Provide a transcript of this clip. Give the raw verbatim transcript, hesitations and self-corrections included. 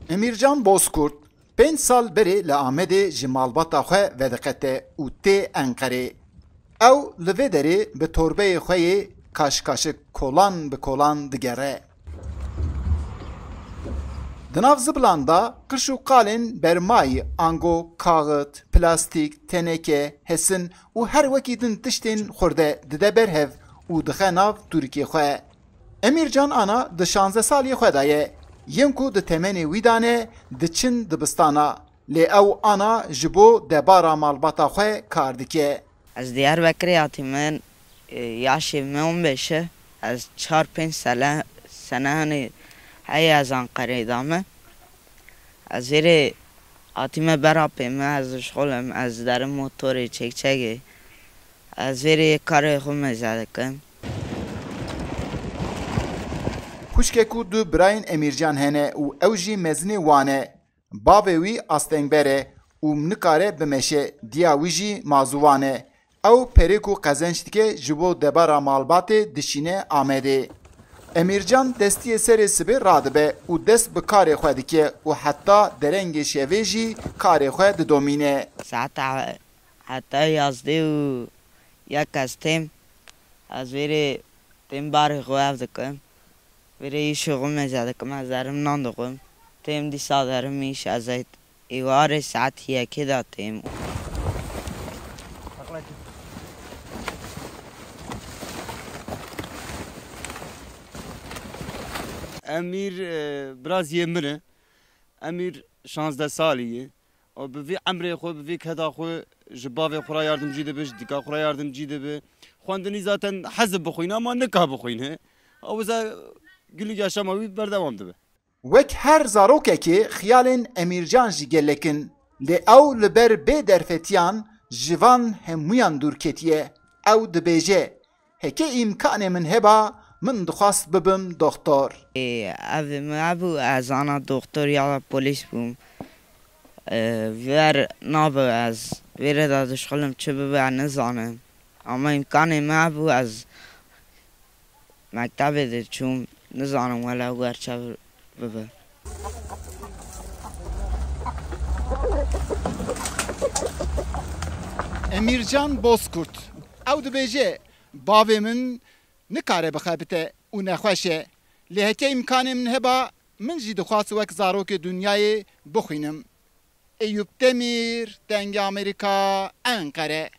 Emîrcan Bozkurt pênc sal berê li Amedê ji malbata xwe vediqete û tê Enqerê. Ew li vê derê bi torbeyê xwe yê kaşkaşik kolan bi kolan digere. Di nav zibilan de qirş û qalên bermayî ango kaxit, plastîk, teneke, hesin û her wekî din tiştên xurde dide ber hev û dixe nav tûrikê xwe. Emîrcan Ana di şazdeh saliyê xwe de ye. Yên ku di temenê wî de ne, diçin dibistana. Lê ew Ana ji bo debara malbata xwe kar dike. Ez Diyarbekirê hatîme, e, yaşê me on beş e. Ez çar pênc sene, sene hanê heye ez Anqereyê de me. Ez vêrê hatîme ber apê me, ez dişxulim, ez derim motorê çekçegê. Ez vêrê karê xwe meze dikim. Xwişkek û du birayên Emîrcan hene û ew jî mezinê wan e. Bavê wî astengber e û nikare bimeşe, diya wî jî mazûwan e. Ew perê ku qezenc dike ji bo debara malbatê dişîne Amedê. Emîrcan destiyê serê sibê radibe û dest bi karê xwe dike û heta derengê şevê jî karê xwe didomîne. Saeta heta yazdeh û yek ez têm, ez vêrê têm barê xwe ev dikim. Vêrê îşê xwe meze dikim, ez derim nan dixwim. Têm dîsa derim îş, ez ê êvarê saet yekê de têm. Emîr, e, biraziyê min e. Emîr şazdeh salî ye. Û bi vî emrê xwe, bi vî keda xwe ji bavê xwe re yardimcî dibe, ji dika xwe re yardimcî dibe. Xwendinî zaten heze bixwîne ama nika bixwîne. Ew wisa gilî yaşama wî berdewam dibe. Wek her zarokekê xiyalên Emîrcan jî gelek in. Lê ew li ber bê derfetiyan ji van hemûyan dûr ketiye. Ew dibêje, Heke îmkanê min heba, min dixwast bibim doxtor. Ê, ev min hebû, ez ana doxtor ya da polîs bûm. Ê, ver nabe ez vêrê de dişxulim çi bibe, nizanim. Ama îmkanê min hebû, ez mektebê diçûm, nizanim wele wer çav bibe. Emîrcan Bozkurt. Ew dibêje, Bavê min nikare bixebite û nexweş e. Lê heke îmkanê min heba, min jî dixwast wek zarokê dinyayê bixwînim. Eyûp Demîr, Dengê Amerîka, Enqere.